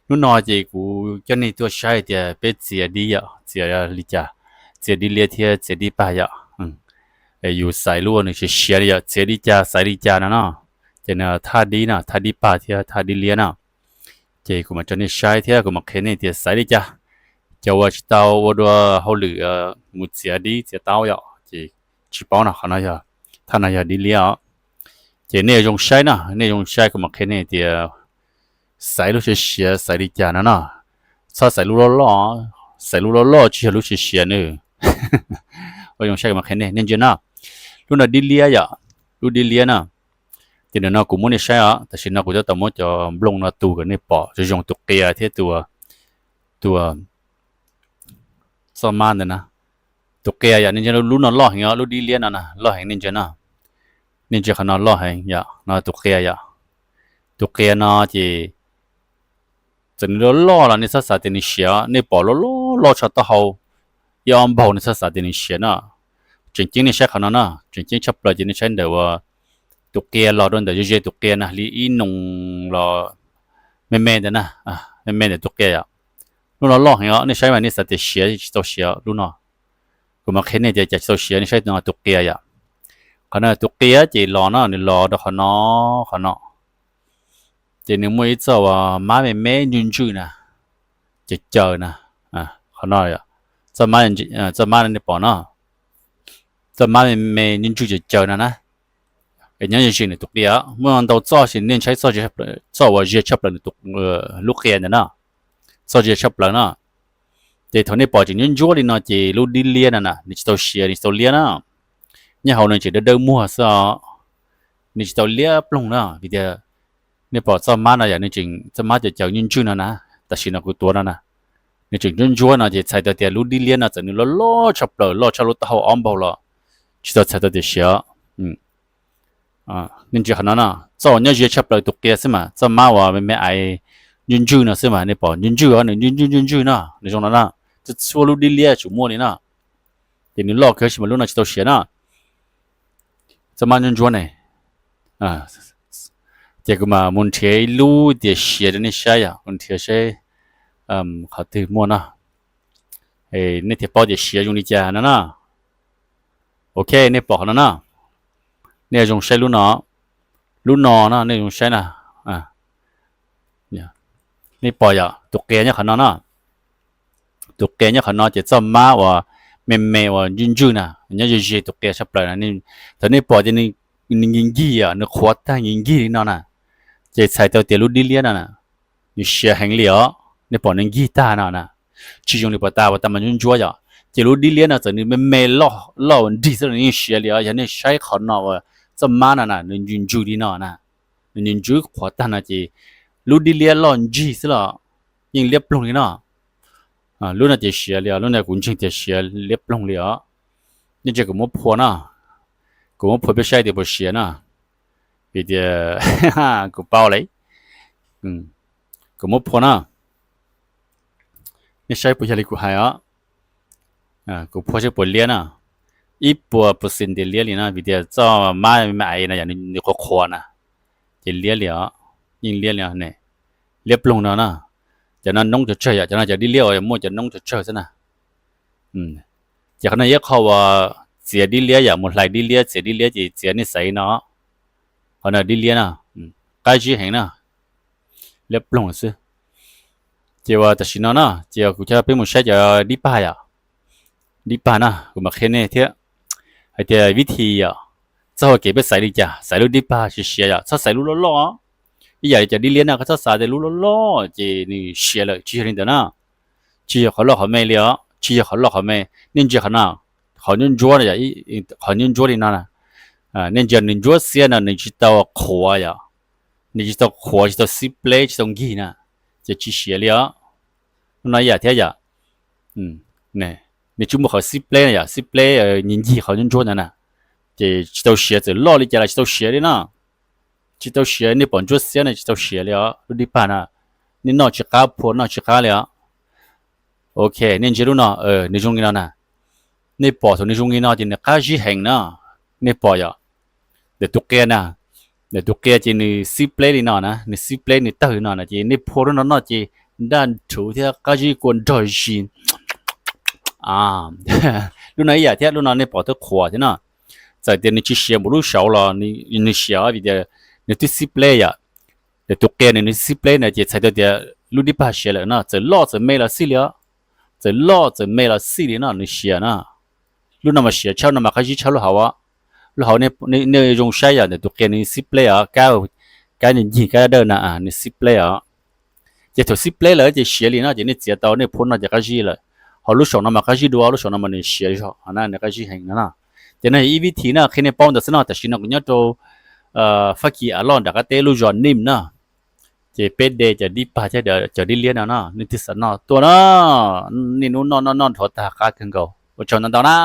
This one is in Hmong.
Hnub no ces kuv coj nej tuaj saib tias peb txiav dib yom, txiav li cas, txiav dib liab thiab txiav dib pag yom. Yus xaiv lub nws siav siav li yom, txiav li cas xaiv li cas no no. Ces nws thaj dib no, thaj dib pag thiab thaj dib liab no. Ces kuv mam tso nej saib thiab kuv mam qhia nej tias xaiv li cas. Cov uas tsis tau ua dua hauj lwm mus txiav dib txiav taub yom, ces tsis paub no, qhov no yog, thaj no yog dib liab os. Ces nej yuav zoo saib no, nej yuav zoo saib kuv mam qhia nej tias xaiv lub siav siav xaiv li cas no no. Txhob xaiv lub loj loj, xaiv lub loj loj tsis yog lub siav siav nws. Ua zoo saib kuv mam qhia nej, nej ntsia no. Lub no dib liab yom, lub dib liab no. Ces nim no kuv muab nej saib os, tam sim no kuv tab tom muab cov nplooj no tu kom nej pom zoo zoo tus qia thiab tus, tus txoj mab ntawd na. Tus qia yom, nej ntsia lub no loj heev os, lub dib liab no na loj heev, nej ntsia no. Nej ntsia qhov no loj heev yom, no tus qia yom. Tus qia no ces txawm nws loj loj los nej txhob xav tias nws siav, nej pom loj loj loj tshaj taub hau ib ob npaug nej txhob xav tias nws siav no. Tseem ceeb nej saib qhov no na, tseem ceeb tshaj plaws ces nej saib ntawm uas tus qia los rau ntawm ze ze tus qia na, li ib noo los me me ntawd na, me me ntawm tus qia yom. Lub no loj heev os, nej saib mas nej xav tias siav tsis tau siav lub no. Kuv mam qhia nej tias cas tsis tau siav, nej saib no tus qia yom. Qhov no tus qia ces los no, nws los rau qhov no, qhov no. Ces nws muaj ib txoj uas mab me me ntswj ntswj na, caws caws na, qhov no, txoj mab, txoj mab nej pom no, txoj mab me me ntswj ntswj caws caws no na. Nyob ze ze nws tus qia, muaj ntau txoj ces nej ntshai txoj uas ze tshaj plaws nws tus, lub qia ntawd na, txoj ze tshaj plaws na. Ces thaum nej pom tseem ntsuab ntsuab li no ces lub dib liab no na nws tsis tau siav, nws tsis tau liab na. Nyob hauv nws tseem dawb dawb muag xwb os, nws tsis tau liab ploog na, vim tias nej pom txoj mab no yom, nws tseem, txoj mab caws caws ntswj ntswj no na, tam sim no kuv tuav no na, nws tseem ntsuab ntsuab no ces txhais tau tias lub dib liab no txawm nws loj loj tshaj plaws, loj tshaj lub taub hau ob npaug los tsis tau txhais tau tias siav. Nej ntsia qhov no no, txoj uas nyob ze tshaj plaws tus qia xwb mas, txoj mab uas me me aiv ntswj ntswj no xwb mas, nej pom ntswj ntswj os, nws ntswj ntswj ntswj ntswj no, nws zoo no na, txhua txhua lub dib liab tsum muaj li no. Ces nws loj kawg sis mas lub no tsis tau siav na. Txoj mab ntsuab ntsuab ne. Ces kuv mam mus nrhiav ib lub tias siav rau nej saib yom, kuv nrhiav saib qhov twg muaj no, nej thiaj paub tias siav zoo li cas no na. Ok, nej pom qhov no na, nej zoo saib lub no, lub no no nej zoo saib na. Nej pom yom, tus qia nyob qhov no na. Tus qia nyob qhov no ces txoj mab uas me me uas ntswj ntswj na, nyob ze ze tus qia tshaj plaws na, thaum nej pom tias nws nkig nkig, nws qhuav tag nkig nkig li no na, ces txhais tau tias lub dib liab no na nws siav heev li os. Nej pom nws nkig tag no na, tsis zoo li puas tas, puas tas mas ntsuab ntsuab yom. Ces lub dib liab no txawm nws me me loj nrig xwb los nws yeej siav li os. Yog nej saib qhov no uas txoj mab no na, nws ntswj ntswj li no na, nws ntswj ntswj qhuav tag no ces lub dib liab loj nrig xwb los yeej liab ploog li no. Lub no ces siav li os, lub no kuv ntseeg tias siav liab ploog li os. Nej ntsia kuv muab phua no, kuv muab phua peb saib tias puas siav no, vim tias kuv paub li. Kuv muab phua no, nej saib puas yog li kuv hais os. Kuv phua saib puas liab no, ib puas percent tias liab li no, vim tias txoj mab me me aiv no yom, nws qhuav qhuav na, ces liab li os, yeej liab li os ne, liab ploog no na. Cov no noob tsawg tsawg yom, cov no cov dib liab uas muaj cov noob tsawg tsawg xwb na. Ces qhov no yog ib qho uas txiav dib liab yom, mus hlais dib liab, txiav dib liab ces txiav nej xaiv no. Qhov no dib liab no, qab zib heev na, liab ploog xwb. Ces uas tam sim no na ces kuv coj peb mus saib cov dib pag yom. Dib pag na kuv mam qhia nej thiab hais tias vib thi yom, txoj hau kev peb xaiv li cas, xaiv lub dib pag siav siav yom, txhob xaiv lub loj loj. Ib yam li cov dib liab no koj txhob xav tias lub loj loj ces nws siav lawm, tsis yog li ntawd na. Tsis yog qhov loj qhov me li os, tsis yog qhov loj qhov me. Nej ntsia qhov no, qhov ntsuab ntsuab no, qhov ntsuab ntsuab li no na, nej ntsia nws ntsuab xiab no nws tsis tau qhuav yom, nws tsis tau qhuav, tsis tau xib pleb, tsis tau nkig na, ces tsis siav li os. Lub no ib yam thiab yom, nws tsis muaj qhov xib pleb na yom, xib pleb nkig nkig qhov ntsuab ntsuab ntawd na, ces tsis tau siav, txawm loj li cas los tsis tau siav li no. Tsis tau siav, nej pom ntsuab xiab no tsis tau siav li os, lub dib pag na. Nej noj tsis qab, phua noj tsis qab li os. Ok, nej ntsia lub no, nws zoo li no na. Nej pom thaum nws zoo li no ces nws qab zib heev na. Nej pom yom, ntawm tus qia na, ntawm tus qia ces nws xib pleb li no na, nws xib pleb nws tawg li no na, ces nej phua lub no noj ces nraj nrhuv thiab qab zib kua nrog zis. Lub no ib yam thiab, lub no nej pom twb qhuav thiab no. Txawm tias nws tsis siav npaum lub saud los nws siav vim tias nws twb xib pleb yom. Tus qia nws nws xib pleb na ces txhais tau tias lub dib pag siav lawm no, txawm loj txawm me los xij li os. Txawm loj txawm me los xij li no nws siav no. Lub no mas siav tshaj, no mas qab zib tshaj lub hauv. Lub hauv nej zoo saib yom, ntawm tus qia nws xib pleb os, kab, kab ncig kab dawj na nws xib pleb os. Ces thaum xib pleb lawm ces siav li no ces nej txiav tau nej phua no ces qab zib lawm. Ho lub saum no mas qab zib dua, lub saum no mas nws siav zog na, nws qab zib heev no. Ces no ib vib thi na qhia nej paub ntawd xwb no, tam sim no kuv nyob rau Fab Kis av loj nram qab teb lub zos Nim na. Ces peb de cov dib pag thiab cov dib liab no no, nej twg xav noj tuaj na, nej hnub noj noj noj nrov tag qab kawg nkaus. Ua tsaug ntau ntau na.